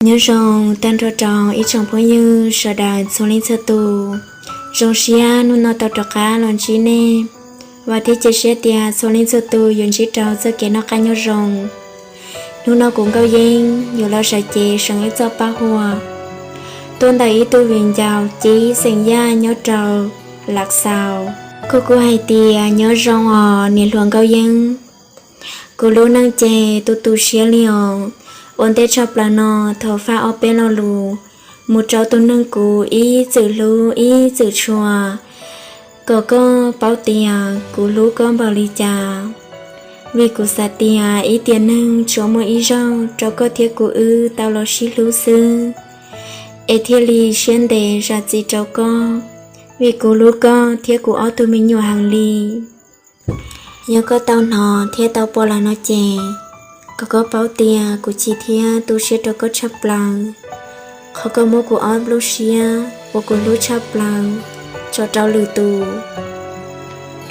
Nyob zoo tag nrho rau ib tsoom phooj ywg sawv daws txhua leej txhua tus. Zoo siab hnub no tau rov qab los ntsib nej. Vam thiab cia siab tias txhua leej txhua tus yuav ntsib rau txoj kev noj qab nyob zoo. Hnub no kuv Nkauj Yeeb yuav los sawv cev seev ib txoj paj huam tuaj ntawm ib tug viv ncaus Cib xeem Yaj nyob rau Lav Xaus. Kuj kuj hais tias nyob zoo os niam hluas Nkauj Yeeb. Kuv lub neej ces tu tu siab li os. Ua ntej tshaj plaws no thov faj ob peb lo lus mus rau tus neeg kuv ib txwm hlub ib txwm tshua, kom koj paub tias kuv hlub koj npaum li cas. Vim kuv xav tias ib tiam neeg tsuas muaj ib zaug rau koj thiab kuv wb tau los sib hlub xwb, es thiaj li siab ntev zam txim rau koj, vim kuv hlub koj thiab kuv ob tug me nyuam heev li. Yog koj tau hnov thiab tau pom lawm no ces, kom koj paub tias kuv chim thiab tu siab rau koj tshaj plaws. Qhov koj muab kuv ob lub siab uas kuv hlub tshaj plaws tso rau lwm tus,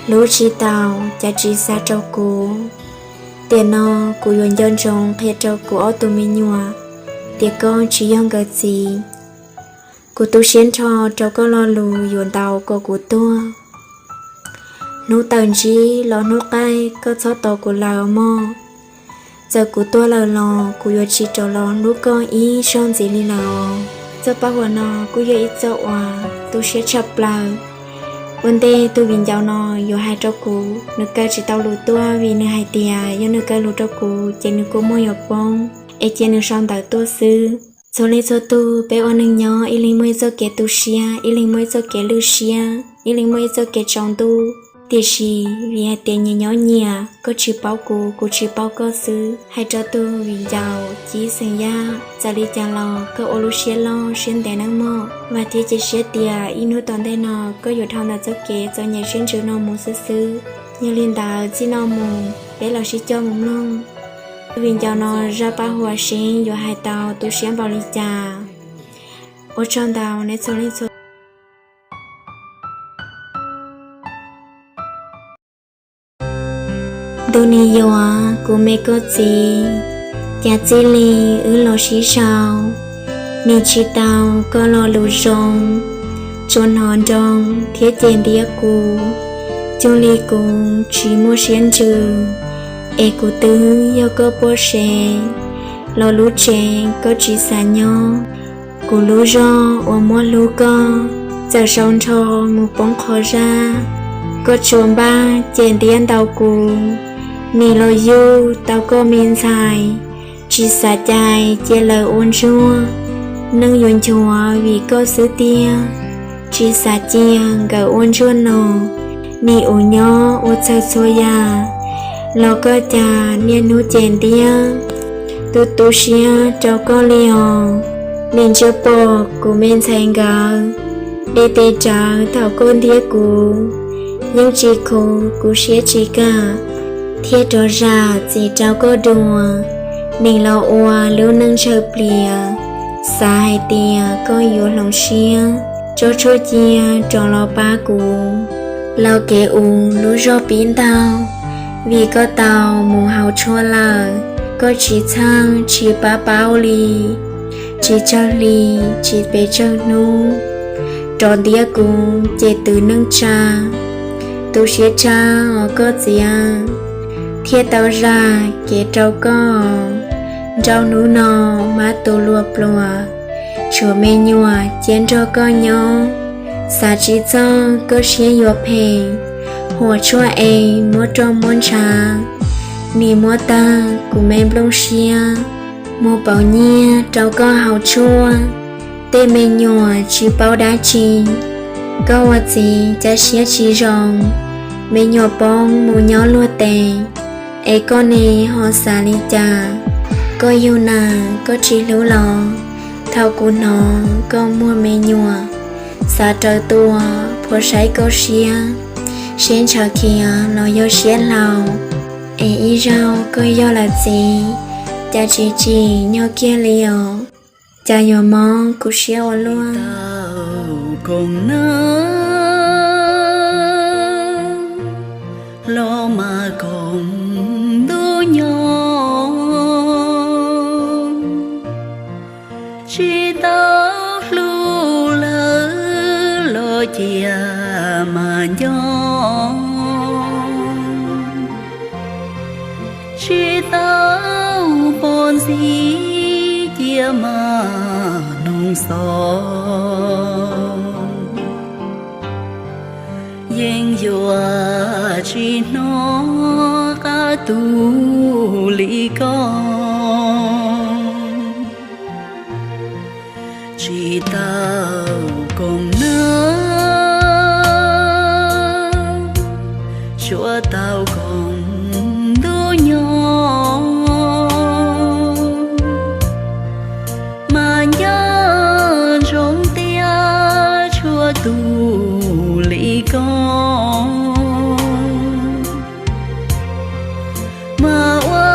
hlub tsis tau, cav tsis xav rau kuv. Tiam no kuv yuav nco ntsoov qhia rau kuv ob tug me nyuam tias koj tsis yog nkawd txiv. Kuv tu siab nrho rau koj lo lus yuav ntaus kom kuv tuag. Hnub tawm ntsib los hnub qaij koj txhob tos kuv lawm mog. Txawm kuv tuag lawm los kuv yuav tsis rov los hlub koj ib zaug ntxiv li lawm os. Txoj paj huam no kuj yog ib txoj uas tu siab tshaj plaws. Ua ntej tus viv ncaus no yuav hais rau kuv, nws kaw tsis tau lus tuaj vim nws hais tias yog nws kaw lus rau kuv ces nws kua muag yuav poob, es cia nws sau ntawv tuaj xwb. Txhua leej txhua tus peb ua neeg nyob ib leeg muaj ib txoj kev tu siab, ib leeg muaj ib txoj kev lwj siab, ib leeg muaj ib txoj kev tsaus ntuj. Tiam sis vim hais tias nyias nyob nyias, koj tsis paub kuv, kuv tsis paub koj xwb. Hais rau tus viv ncaus Cib xeem Yaj, txawm li cas los koj ua lub siab loj siab ntev nawb mog. Vam thiab cia siab tias ib hnub tom ntej no koj yuav dhau ntawm txoj kev txom nyem siab ntsws no mus xwb xwb. Yog li ntawd txij no mus peb los sib coj mus mloog tus viv ncaus no zaj paj huam seb yuav hais tau tu siab npaum li cas. Ua tsaug ntau nej txhua leej txhua Ntuj nis yuav kuv me koj txiv, cas txij li wb los sib sau, nim tsis tau koj lo lus zoo, tsuas hnov nroo thiab cem ntiab kuv, cuag li kuv tsis muaj siab ntsws, es kuv twb yog koj poj sev, los lub tsev koj tsis xav nyob. Kuv lub zog uas muab hlub koj, txawm sau nrho mus poob qhov zaj, koj tsuas npaj cem ntiab ntaus kuv, nim los yug tau koj me ntxhais, tsis xav cais cia lawv ua ntsuag, neeg yuav nchuav vim koj xwb tiag, tsis xav cia nkawd ua ntsuag no, nim uas nyob ua txhaws txhua yam, los koj cas niaj hnub cem ntiab, tu tu siab rau koj li os. Nim ntsia pom kuv me ntxhais nkawd, dej tes rawv thaum koj ntiab kuv, yeej tsis khuv kuv siab tsis kam, thiaj rov zam txim rau koj dua. Nim los ua lub neej ntshaw plias, xav hais tias koj yuav hloov siab, tso tshuaj cia rov los pab kuv, los kev uv lub zog pib ntau, vim koj tau mus haus tshuaj lawm, koj tsis txhawj tsis pab paub li, tsis tsawg hli tsis pes tsawg hnub, rov ntiab kuv ces twv neej tsa, tu siab tshaj os koj txiv, thiaj tau zam kev rau koj. Nrau hnub no mab tu luag pluas, tshuav me nyuam cia nrog koj nyob, xav tsis txog koj siab yuav phem, huam tshuaj es muab roj muab ntshav, nim muab tag kuv me nplooj siab, mus pauv nyiaj rau koj haus tshuaj, tej me nyuam tsis paub dab tsi, koj ua txiv cas siab tsis zoo, me nyuam poob mus nyob luag tes, es koj ne ho xav li cas? Koj yug nas koj tsis hlub los, thaum kuv hnov koj muag me nyuam, xav raws tua, phuav saib koj siab, seb ntshaw khiav los yog siab hlau, es ib zaug koj yog lawm txiv, cas tsis tsim nyog kiag li os, cas yuav mob kuv siab ua luaj. Tau koom na los mas koom ntuj nyob, Tsis tau hlub lawv los cia mas nco, tsis tau pom ntxiv cia mas noog xo. Yeej yuav tsis hnov qab tu li koj, tsis tau koom nab, tsuav tau koom ntuj nyoog, mas nco ntsoov tias tshua tu li koj, mas ua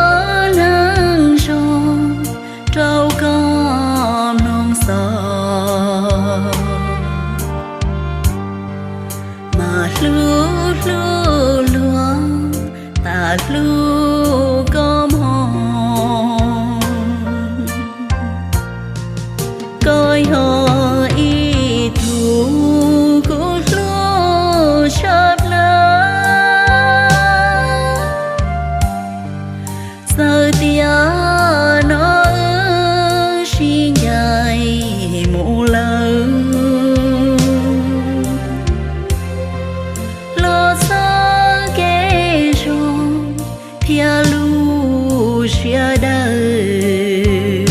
neej zoo rau koj mloog xov, mas hlub hlub luag tas hlub koj mog. Koj yog ib tug kuv hlub tshaj plaws, txawm tiam no wb sib ncaim mus lawm, los txoj kev zoo thiab lub siab dawb,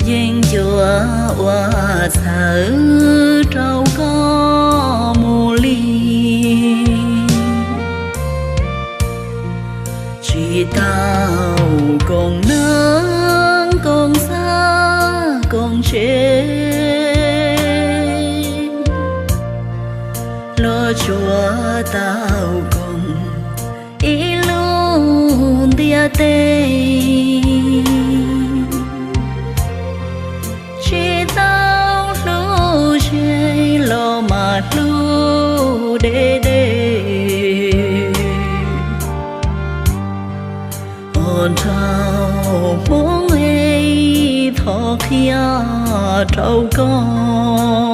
yeej yuav ua txhawb rau koj mus li. Tsis tau koom neeb koom txaj koom tsev, los tsuav tau koom ib lub ntiaj teb. Tsis tau hlub ze los mas hlub deb deb, ua nraug Hmoob es thov qhia rau koj.